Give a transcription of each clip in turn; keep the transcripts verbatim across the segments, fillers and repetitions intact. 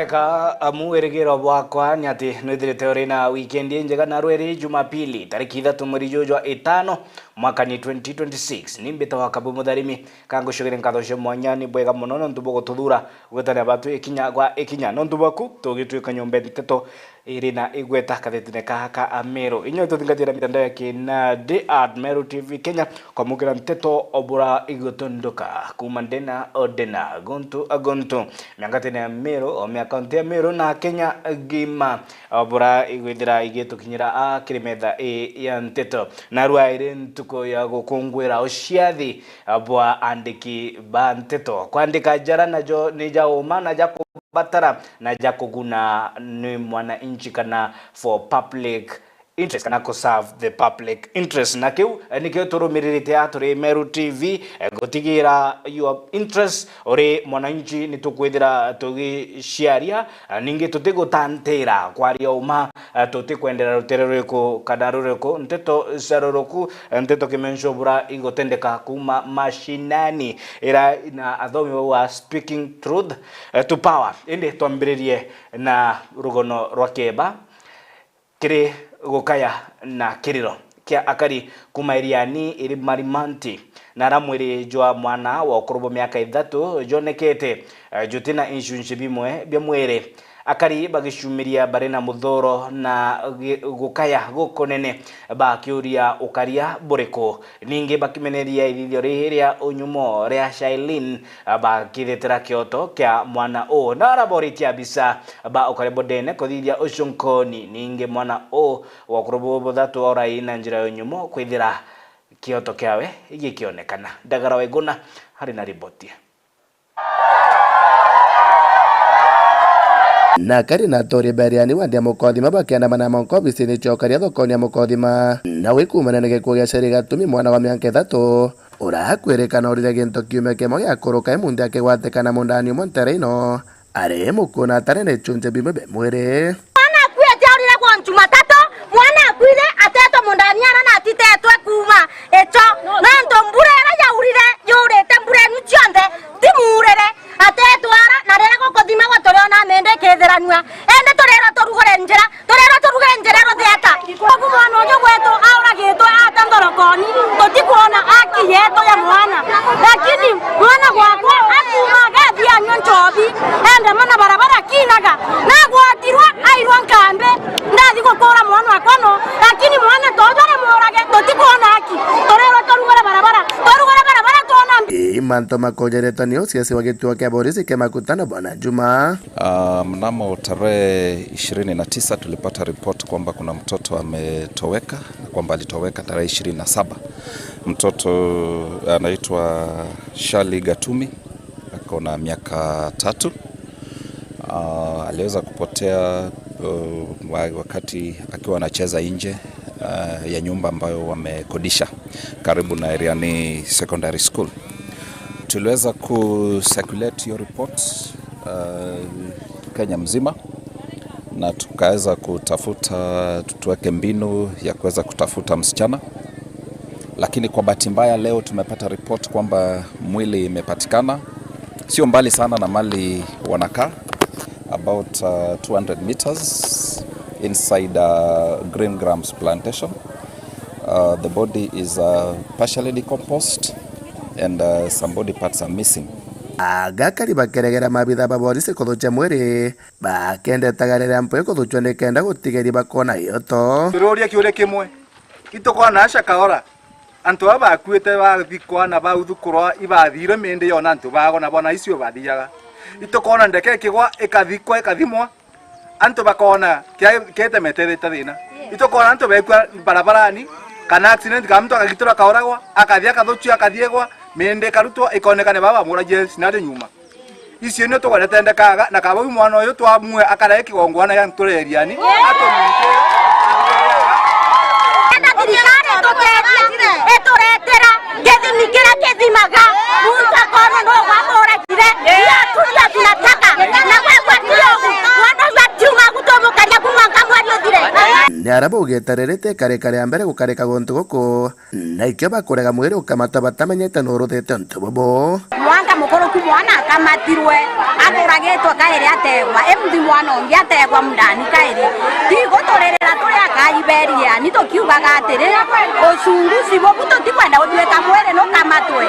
Ka amu wirigiro bwakwa ni ati nwithirite uri na weekend injega, na rweri Jumapili tariki ithatu mweri juju jwa itano mwaka ni twenty twenty-six. Ni mbita wa Kabu Mutharimi, ka ngucugire nkatho cia mwanya ni bwega mono nontu bwa gututhura gwitania batu ikinya gwa ikinya. Nontu bwaku tugituika nyombe nteto iri na igweta kathetine ka ka Ameru. Inya tuthingatira mitandao ya kinandi at Meru T V Kenya, kwamukira nteto obura igutunduka kuma ndena o ndena, guntu a guntu, miangatene ya Meru, o miakaunti ya Meru na Kenya ngima, obura igwithira igitukinyira a kiri metha i ya nteto. Narua iri ntuku ya gukungwira uciathi bwa andiki ba nteto. Kwandika jara najo ni ja uma na ja kubatara na ja kuguna ni mwananchi kana for public interest kana ku serve the public interest. Na kiu, eh, nikio turumiririte a turi Meru T V, eh, gutigira your interest uri mwananchi ni tukwithira tugiciaria, eh, ningi tutigutantira kwaria uma, eh, tutikwendera rutere ruriku kana ruriku, nteto cia ruruku, eh, nteto kimenco bura igutendeka kuma mashinani ira na athomi bau a speaking truth, eh, to power. Indi twambiririe na rugono rwa kieba. Kiri gukaya na kiriro kia akari kuma iriani iri Marimanti, na ara mwiri jwa mwana wa ukuru bwa miaka ithatu jwonekete, eh, jutina inchunchi bimwe bia mwiri. Akari bagicumiria bari na muthuro na gi-, gukaya gukunene, bakiuria ukaria buriku. Ningi bakimeneria ithithio riri ria unyumo ria Shailene, bakithetera kioto kia mwana uu. Na araboritie abisa ba ukari bondene kuthithia ucunkoni. Ningi mwana uu wa ukuru bu-, buthatu orai na njira ya unyumo kwithira kioto kiawe gikionekana. Ndagara Waiguna ari na riboti. Na kari na aturi beriani wa nthi ya Mukothima bakiandamana monka obisini cia ukaria thokoni ya Mukothima. Na wikumana na gikuo gia Sherry Gatumi, mwana wa miaka ithatu, urakwirikana urire gintu kiume kimwe gia kuruka imunthi akigwatikana mundani umwe ntere ino. Ari mukuo na atari na ichunje bimwe bia mwiri. Mwana akuite aurire kwa Jumatatu, mwana akuire atetwe mundani ara na atitetwe kuuma icho. Nontu mbura iria yaurire yurite mbura inu cionthe, ti muurire, atetwe ara, na riria gukuthimagwa turiona mindi ikithiranua. Indi turirwa turugure njira, turirwa turuge njira rutheta. Kogu mwana uju gwetu auragitwe ata nthorokoni, tutikwona aki yetu ya mwana. Lakini mwana gwakwa akuuma agathi anyua nchobi, ende mana barabara kinaga, nagwatirwa airwa nkambi, ndathi gukura mwana wakwa no, lakini mwana tojo ari murage, tutikwona aki, turirwa turugure barabara, turugure barabara twona mbi. Ii mantu makujeretwa ni uciaci wa gituo kia borisi kia Makutano, Bwana Juma. Ah, mnamo tarehe ishirini na tisa tulipata report kwamba kuna mtoto ametoweka, na kwamba alitoweka tarehe ishirini na saba. Mtoto anaitwa Shirley Gatumi, ako na miaka tatu. Ah, aliweza kupotea, uh, wa-, wakati akiwa anacheza nje, uh, ya nyumba ambayo wamekodisha karibu na Iriani Secondary School. Tuliweza ku circulate hiyo report, uh, Kenya mzima, na tukaweza kutafuta, tuweke mbinu ya kuweza kutafuta msichana, lakini kwa bahati mbaya leo tumepata report kwamba mwili imepatikana, sio mbali sana na mali wanakaa, about, uh, two hundred meters inside, uh, Green Grams plantation. Uh, the body is, uh, partially decomposed and, uh, some body parts are missing. Agakari bakeregera mabitha ba borisi kuthukia mwiri, bakendetaga riria mpwi kuthuchwa nikenda gutigeri bakona ioto. Tururia kiuria kimwe, itukona aca kaora? Antu aba bakuite bathikwa na bauthukurwa ibathirwe mindi yona antu bago na bona icio bathiaga. Itukona ndeke ikigwa ikathikwa ikathimwa, antu bakona kia-, kietemete ita thina. Itukona antu bekua barabarani, kana accident, kana muntu akagitirwa akauragwa, akathi akathuchua, akathiegwa, mindi ikarutwa, ikonekane baba bamuragie sinari nyuma. Icio nio tugwetete ndekaga, na kaba uyu mwana uyu twamue akarae kigongwana gia ntureriani, atunyite. Enda thirikari itutethia, ituretera githimi kiria kithimaga muntu akorwo no gwamuragire. Hiyo tu ndio tunataka. Na kwa hivyo ndio mwana uyu akiuma gutumukaria kuma nka mweri uthire. ni aria baugite riri ti ikarika ria mbere gukarika guntu guku, na ikio bakurega mwiri ukamatwa batamenyete nuruthite untu bubu. Mwanka mukuruku mwana akamatirwe, athuragitwe kairi ategwa, imuthi mwana ungi ategwa mundani kairi. Tiguturirira turi akai beria, ni tukiugaga atiri, uchunguzi bubu tutikwenda utwika mwiri nukamatwe.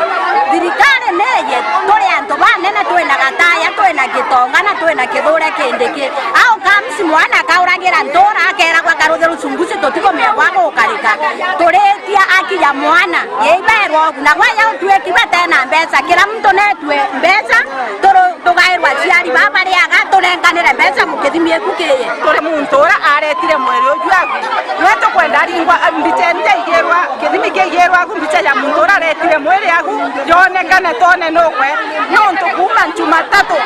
Thirikari niye, turi antu banene, twina gataya, twina gitonga na twina kithure kindi ki. Au kamsi mwana akauragira ntura, akeragwa akaruthira uchunguzi, tutikumenya gwa gukarika. Turitia aki ya mwana, yeibaerwa ugu, na gwaja utwiki batena mbeca, kira muntu netue mbeca, turu-, tugairwa aciari baa bariaga, turenganire mbeca mukithimi iku kiye. Turi muntu ura aretire mwiri uju agu, nwe tukwenda aringwa mbica ente igirwa, kithimi kiigirwa agu mbica ya muntu ura aretire mwiri agu yonekane, twone nukwe. Nontu kuuma Jumatatu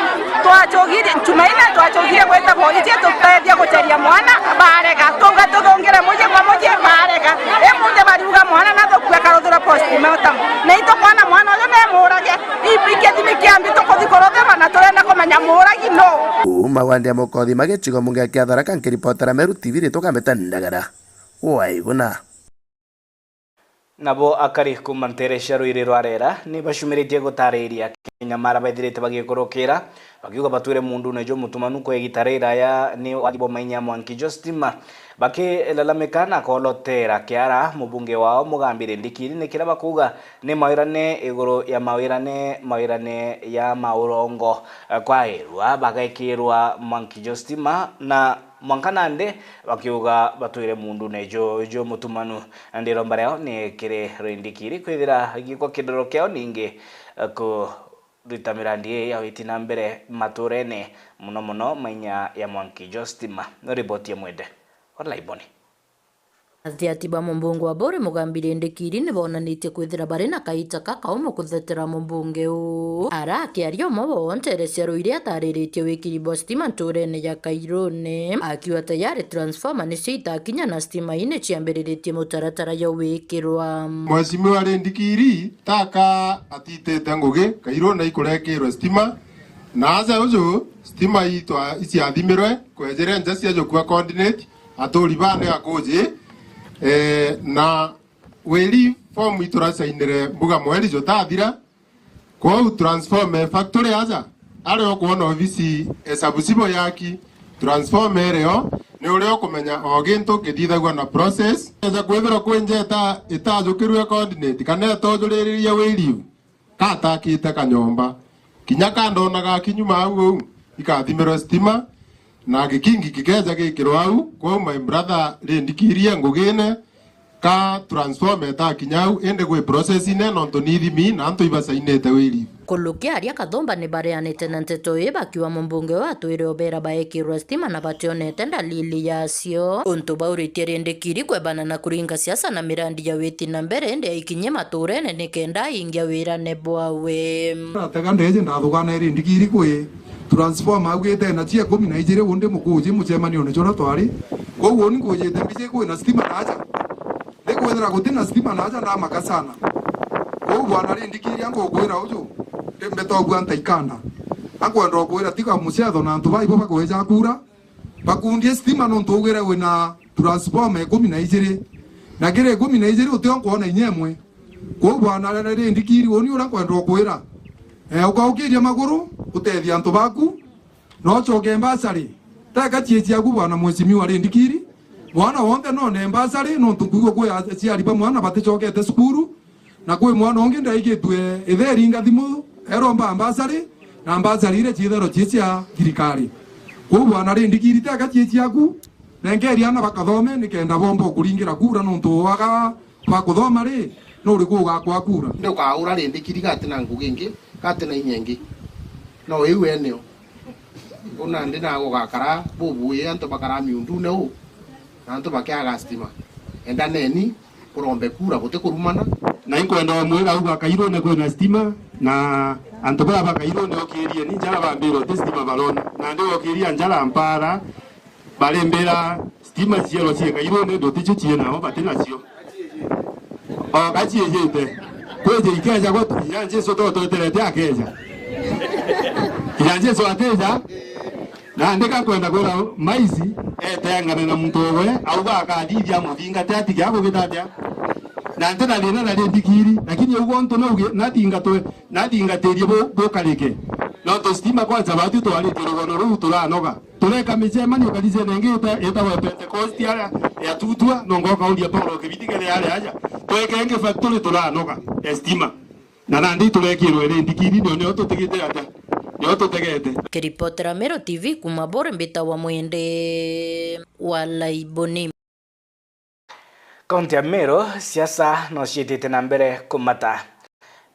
twachugire, Jumaine twachugire gwita borithi tutethia gucaria mwana, barega. Tuga tuthungire muji kwa muji, barega. Imunthi bariuga mwana nathukue akaruthirwa postmortem. Na itukwona mwana uyu ni murage. Ibi kithimi kia mbi tukuthi kuruthirwa na turenda kumenya muragi nu. Kuuma wandi ya Mukothima gicigo mbunge kia Tharaka, nkiripotera Meru T V ritwa Kambeta Ndagara. Waiguna. Nabo akari kuuma nteere cia rwiri rwa Rera ni bacumiritie gutariria kinyamara baithirite bagikurukira, bakiuga batwire muundune jumutumanu kwa igita riraya ni wagi bwa mainya ya mwanki jwa stima. Bakilalamika na kolotera kiara mubunge wao Mugambi Rindikiri ni kiria bakuuga ni mawirane iguru ya mawirane, mawirane ya maurongo. Kwairwa bagaikirwa mwanki jwa stima na mwanka nandi bakiuga batwire muundune ju, jumutumanu. Nandi iromba riao ni kiri Rindikiri kwithira gikwa kidoro kiao ningi, eh, kurita mirandi ii ya witi na mbere maturene, muno muno mainya ya mwanki jwa stima. Riboti ya Mwende wa Laiboni. Athiati ba mumbunge wa Buri Mugambi Rindikiri ni bonanitie kwithira bari na kaita kakaumu kuthetera mumbunge uu. Arakiaria umwe wao nteere cia Ruiri atariritie wikiri bwa stima nturene ya Kairune, akiuga tayari transformer nicio itakinya na stima ii ni ciambiriritie mutaratara jwa gwikirwa. Mheshimiwa Rindikiri taka atitite ngugi, Kairune ikurekirwe stima, na aja uju stima ii twa-, iciathimirwe, kwejire nja cia jukua coordinate, aturi bane akuji, eh, na wiri form ituracainire mbuga mweri jutathira. Kwou transformer factory aja, aria ukwona obisi e sabusibo yaki, transformer irio, ni uria ukumenya o gintu kithithagua na process. Eja kwithirwa kwi nja ita-, itajukirue coordinate, kana itojuririria wiri, katakite kanyomba. Kinya kandonaga kinyuma au uu, ikathimirwe stima, na gikingi gikeja gikirwa au. Kwou my brother, rindikirie ngugine, ka transformer itakinya au, indi gwi process-ine, nontu ni ithimi, na antu ibacainite wiri. Kulukiaria Kathumba ni bareanite na nteto ii, bakiuga mumbunge uu atwire ubera baekirwa stima na bationete ndalili ya cio. Untu bauritie Rindikiri kwebana na kuringa siasa na mirandi ya witi na mbere, indi aikinyie maturene nikenda aingia wirane bwawe. Natega ndeje ndathugana Rindikiri kwi transformer augite na cia ikumi na ijiri undi mukuji mucemanione juria twari. Kwou uni nkujite mbiji kwina stima naja. Ndikwithira gutina stima naja ndamaka sana. Kwou bwana Rindikiri angukwira uju, ndi mbeta ubua ntaikanda. Ankwenda ukwira tiga mucetho na antu baibo bakweja kura. Bakundie stima nontu ugire wina transformer ikumi na ijiri. Na kiri ikumi na ijiri utio nkwona inya imwe. Kwou bwana Rindikiri, uni uria nkwenda ukwira. Eh, ukaukiria maguru, utethia antu baku, na ucoke mbasari. Teka cie ciaku bwana mheshimiwa Rindikiri. Mwana wonthe none mbasari, nontu nkwigua kwi aciari ba mwana baticokete cukuru. Na kwi mwana ungi ndaigitue ithe eringa thimu, eromba mbasari, na mbasari iria ciithairwa cii cia thirikari. Kwou bwana Rindikiri teka cii ciaku, nenkeria ana bakathome nikenda bomba ukuringira kura nontu waga bakuthoma ri, nuriku ugakwa kura? Ndi ukaura Rindikiri gati na ngugi ingi, gati na inya ingi. No iu eneo. Uu nandi nawe ugakara bubui, antu bakara miundune uu, na antu bakiaga stima. Endaneni, kurombe kura, guti kurumana. Na inkwenda umwira au ba Kairune kwina stima, na antu baa ba Kairune okirie ni njara bambirwe ti stima barona. Nandi okiria njara mpara, barimbira stima ciero cie Kairune, nduti cio ciinao, bati nacio. O gaciijite. Kwiji ikeja gwe, kinya Jesu to tweterete akeja. Kinya Jesu ateja. Nandi ka nkwenda kwira Maisi etengane na muntu owe, auga akathithia amuthingate atige agugita atia. Na nti na thina na ri ndikiri, lakini auga untu nauge nathingatwe, nathingatirie bu-, bukarike. Nontu stima kwanza batu twaritie rugono ruu turanoga. Tureka micemanio kanisene ingi ita-, itagwa Pentecost aria ya Tutwa, nongo kauria Paulo Kibiti kere aria aja. Tweke ingi factory turanoga ya stima. Na nandi turekirwe ri ndikiri, nio, nio tutigite atia? Nio tutegete. Kiripotera Meru T V kuma Bore, mbitagwa Mwende wa Laiboni. Kaunti ya Meru, siasa no ciitite na mbere kumata.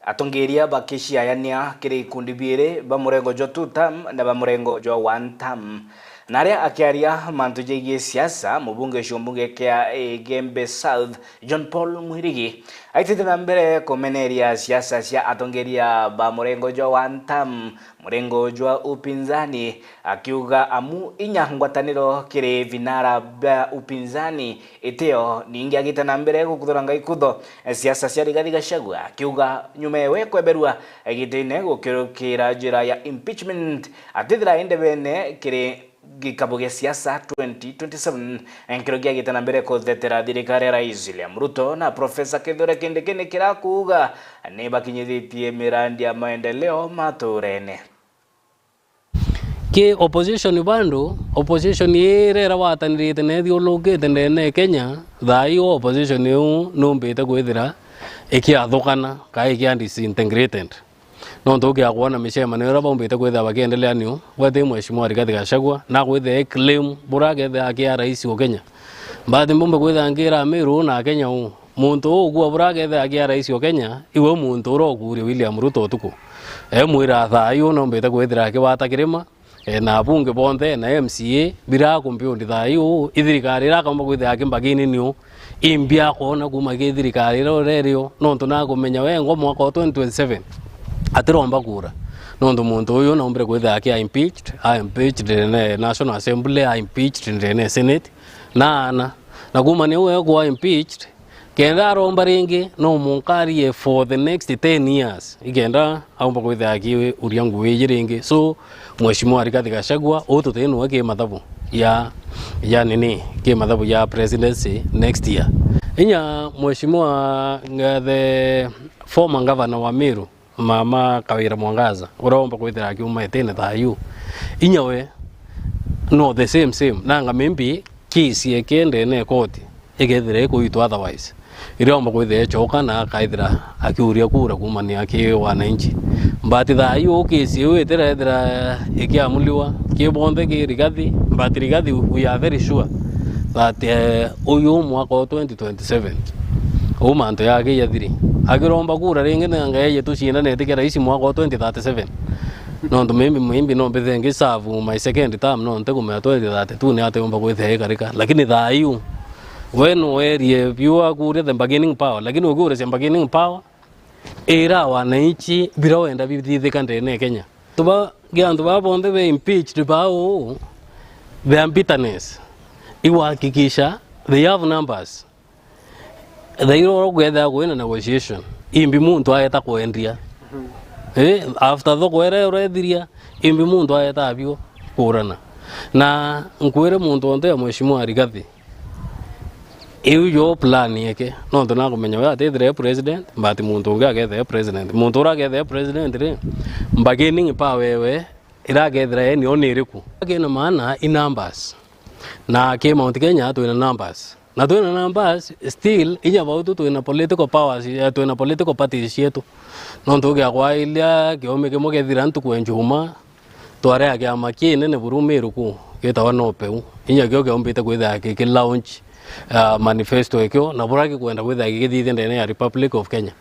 Atongeria bakiciayania kiri ikundi biiri, ba murengo jwa two term na ba murengo jwa one term. Na aria akiaria mantu jegie siasa, mubunge ucio mbunge kia Igembe South, John Paul Mwirigi, aitite na mbere kumeneria siasa cia atongeria ba murengo jwa one term, murengo jwa upinzani, akiuga amu inya ngwataniro kiri vinara bia upinzani itio. Ningi agite na mbere gukuthura ngai kutho siasa cia Rigathi Gachagua, akiuga nyuma ewe kweberua gitine gukirukira njira ya impeachment, atithira indebene kiri gikabu gia siasa twenty twenty-seven, nkiro giagite na mbere kuthetera thirikari ya Rais William Ruto na Professor Kithure Kindiki ni kirakuuga ni bakinyithitie mirandi ya maendeleo maturene. Ki opposition bandu, opposition irera watanirite na ithiurukite ndene ya Kenya, thaa ii opposition iu numbite kwithira ikiathukana, kaa ikia disintegrated. Nontu ukia kwona micemanio iria baumbite kwithira bakiendelea niu, gwete Mheshimiwa Rigathi Gachagua, na kwithira e claim bura akethira akia rais wa Kenya. But mbumbe kwithira nkira Meru na Kenya uu, muntu uu ukua bura akethira akia rais wa Kenya, iwe muntu uria ukuria William Ruto utuku. Emwira thaa ii numbite kwithira akibata kirima, e, na abunge bonthe na M C A bira kumpiundi thaa ii uu, ithirikari ira akaumba kwithira akimbagini niu. Imbi akoona kuuma ki thirikari iria urerio, nontu nakumenya wengwa mwaka wa twenty twenty-seven atiromba kura, nontu muntu uyu naumbire kwithira akia impeached, a impeached ndene National Assembly, a impeached ndene Senate, na ana. Na kuuma niu ekwa impeached, kenda aromba ringi, no munkarie for the next ten years, ikenda aumba kwithira akiuria ngugi iji ringi. So, Mheshimiwa Rigathi Gachagua, uu tuti nwe ki mathabu ya, ya nini, ki mathabu ya presidency next year. Inya Mheshimiwa, uh, the former governor wa Meru, Mama Kawira Mwangaza, uria umba kwithira akiuma itine thaa yu, inya we no the same, same. Nanga maybe case yeke ndene ya koti ikethira ikuitwa otherwise, iria omba kwithira ecoka na akaithira akiuria kura kumania ki wananchi. But thaa ii uu kesi iu itirethira ikiamuliwa ki bonthe ki Rigathi, but Rigathi, we are very sure that, eh, uyu mwaka wa twenty twenty-seven, uu mantu yake yathiri. Akiromba kura ringi na ngai yetu tucindanite kia rais mwaka wa twenty thirty-seven. Nontu maybe, maybe no mbithe ngi serve my second term, no ntikumenya twenty thirty-two ni atiumba kwithia ikarika. Lakini thaa iu, we no erie biu akuria the bargaining power, lakini ukiuria cia bargaining power, ira wananchi bira wenda bithithika ndene ya Kenya. Tuba, gi antu baa bonthe be impeached bao, their bitterness, iwahakikisha they have numbers. Thaira oro kwethira kwina negotiation, imbi muntu aeta kwendia. Eh, after thoko ere urethiria, imbi muntu aeta abio kurana. Na nkwire muntu onte ya Mheshimiwa Rigathi, iu yo plan yeke. Nontu nakumenya we atethire president, but muntu ungi akethire president. Muntu ura akethire president ri, bargaining power ewe, ira akethira ye nio ni iriku? Kina maana i numbers. Na ki Mount Kenya twina numbers. Na twina numbers, still, inya bau tu twina political powers, eh, twina political parties cietu. Nontu ugia kwailia kiume kimwe kethira ntuku ya Njuma, twari a kiama kinene buru Meru ku, gitagwa NOPEU. Inya kio kiumbite kwithira giki launch, ah, manifesto ekio, na bura gikwenda kwithira gigithithia ndene ya Republic of Kenya.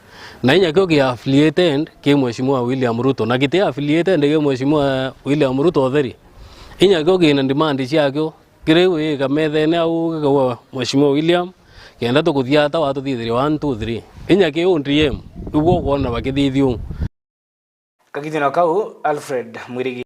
Na inya kio ki affiliated ki Mheshimiwa William Ruto, na giti affiliated ki Mheshimiwa William Ruto utheri. Inya kio kina demand ciakio, kiri wika methene au gikauga Mheshimiwa William, kenda tukuthia ata watuthithiria one, two, three. Inya ki O D M, igwo ukwona bakithithia uu. Kagitino kau, Alfred Mwirigi,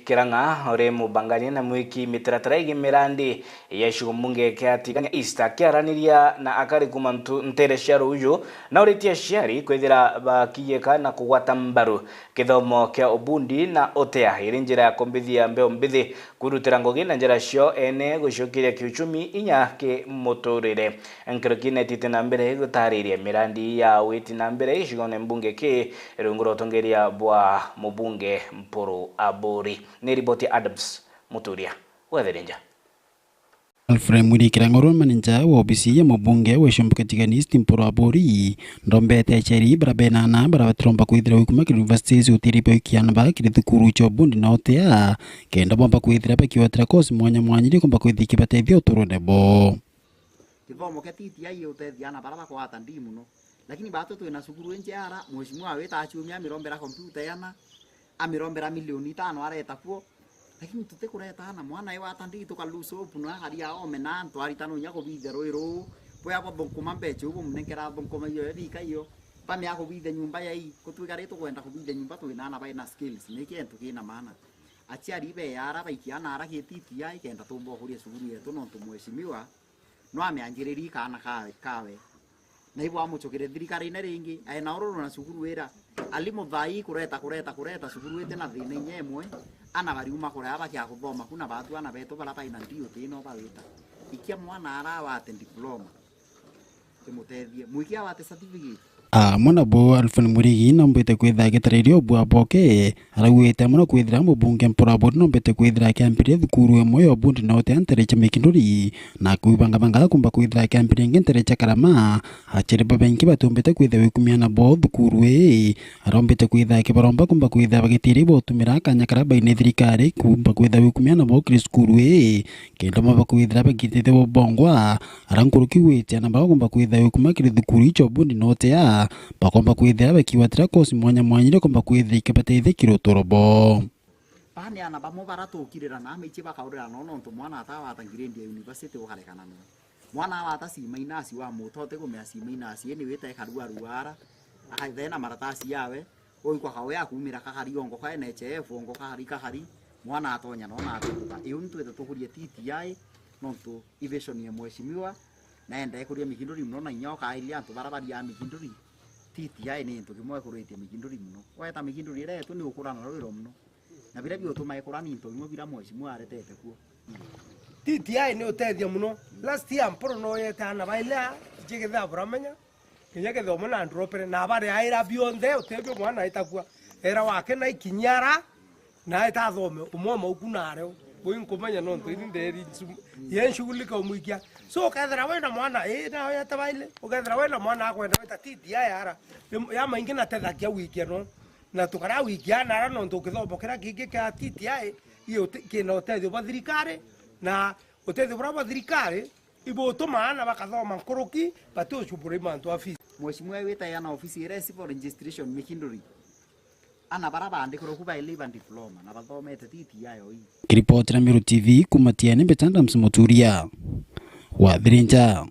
Kirang'a uri mubangania na mwiki mitaratara igi mirandi ya gicigo mbunge kia Tigania East akiaraniria na akari kuma ntu-, ntere cia Ruuju, nauritie aciari kwithira bakiyika na kugwata mbaru kithomo kia ubundi na utea iri njira ya kumbithia mbeu mbithi kwirutira ngugi na njira cio ene gucokeria kiuchumi inya ki muturire. Nkuruki netite na mbere gutariria mirandi ya witi na mbere gicigone mbunge ki rungu rwa utongeria bwa mubunge Mpuru Aburi. Ni riboti ya Adams Muturia, Wethirinja. Alfred Mwirikira Ng'oro, manager wa obisi ya mubunge wa Ichumbuke Tigania East Mpuru Aburi, ndombete aciari bara bena ana bara batiromba kwithira wikuma kiri universities utiri bwa wikiana ba kiri thukuru cia ubundi na utea, kenda bomba kwithira bakiwatira kosi mwanya mwanya iria ikomba kwithira ikibatethia uturone bo. Kithomo kia T T I utethia ana bara bakwata ndi mono. Lakini batu twina cukuru injara, mheshimiwa wita aciumia amirombera kompyuta yana, amirombera milioni itano areta kuo. Lakini tutikureta ana, mwana e wata ndi tuka lose hope, no akari aome na antu aritano inya kubithia rui ruu. Bwe abo thunkuma mbecha ubu munenkera thunkuma iyo ebika iyo. Bamea kubithia nyumba yai, kutwika ri tukwenda kubithia nyumba twina ana baina skills, ni kintu kina maana. Aciari be ara baikia ana ara ki T T I kenda tumba kuria cukuru yetu nontu mheshimiwa no amianjiririe kaana kawe, kawe. Na ibo amuchukire thirikarine ringi, aena ururu na cukuru ira. Alimu thaa ii kureta, kureta, kureta, cukuru iti na thina inya imwe, ana bariuma kuria bakia kuthoma ku na batu ana betu bara baina ndio tino bawita. Ikia mwana ara awate diploma. Imutethie. Mwikia awate certificate. Amwe nabo Alfred Murigi nombete kwithira agitariria ubua boke, arauite mono kwithira mubunge Mpuru Aburi nombete kwithira akiambiria thukuru imwe ya ubundi na utea ntere cia Mikinduri, na kwibangabanga kumba kwithira akiambiria ingi ntere cia Karama. Aciari babaingi batumbite kwithira wikumia nabo thukuru ii, arombete kwithira akibaromba kumba kwithira bagitiria ibotumira kanya karia baine thirikari kumba kwithira wikumia nabo kiri cukuru ii, kenda maba kwithira bagitite bobongwa. Ara nkuruki gwitia na bagomba kwithira wikuma kiri thukuru icio bundi notea, bagomba kwithira bakiwatira kosi mwanya mwanya iria ikomba kwithira ikibateithia kiri uturo bo. Baa ni ana bamwe bara tukirira na amaichi bakaurira no nontu mwana atawata grade ya university ukarekana no. Mwana awata C minus wa muto uti kumea C minus, ni wita ekaruaruara, akathena maratasi yawe, Oigwa kawe akumira kakari ongo ka N H I F, ongo kakari kakari, mwana atonya no na atuka. Iu ntwite tukurie T T I, nontu i vision ya mheshimiwa, na enda ikuria Mikinduri mono na inya ukairia antu bara baria Mikinduri. T T I ni into kimwe ikuritie Mikinduri mono. Weta Mikinduri ira yetu ni ukura na rwiro mono. Na biria biutuma ikura ni into bimwe biria mheshimiwa aretete kuo. T T I ni utethia mono. Last year Mpuru no yete ana baile a, njigithe aburamenya. Kinya kithomo na ndropere, na bari aira bionthe, utebio mwana aitakua. Era wake na ikinyara, na aitathome, umwe mauku na areo. Bui nkumenya nontu ini nderi nsu-, ye nshughulika umwikia. So, ukethira wina mwana, ii, na yatabaile, ukethira wina mwana akwenda wita T T I ara, ya maingi na tethagia wikia no. Na tukara wikia na ara nontu kithomo kira kingi kia T T I, iyo ti-, kina utethio bwa thirikari, na utethio bura bwa thirikari, Ibutuma ana bakathoma nkuruki, batiucumbura mantu a fees. Mheshimiwa wita yana ofisi ira civil registration Mikinduri. Ana bara baandikirwe ku baile iba diploma na bathomete T T I o ii. Kiripotera Meru T V kuma Tiene, mbeta Adams Muturia wa Thirinja.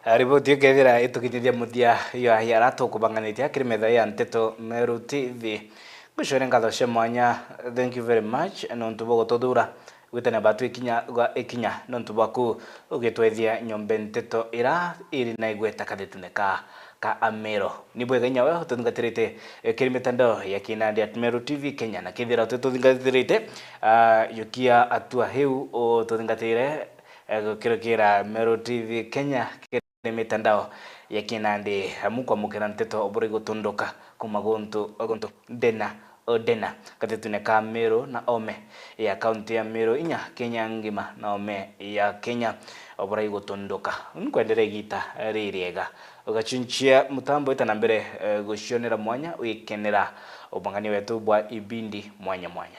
Riboti ikethira itukinyithia muthia ya, ya ara tukubanganitie kiri metha ya nteto Meru T V. Ngucokeria ngatho cia mwanya, thank you very much, nontu bwa gututhura, gwitania batu ikinya gwa ikinya, nontu bwaku ugitwethia nyombe nteto ira iri na igweta kathetune ka, ka Amero. Ni bwega inya we ututhingatirite, eh, kiri mitandao ya kinandi at Meru T V Kenya, na kethira utituthingatirite, ah, yukia atua hiu ututhingatire, eh, gukirukira Meru T V Kenya kiri mitandao ya kinandi, amu kwamukira nteto buri gutunduka kuma guntu guntu ndena o ndena, gatetune ka Meru na Ome ya kaunti ya Meru inya Kenya ngima na Ome ya Kenya, buri gutunduka. Nkwendere igita ririega, ugachinchia mutambo ita na mbere, eh, gucionera mwanya wikenera ubangania wetu bwa ibindi mwanya mwanya.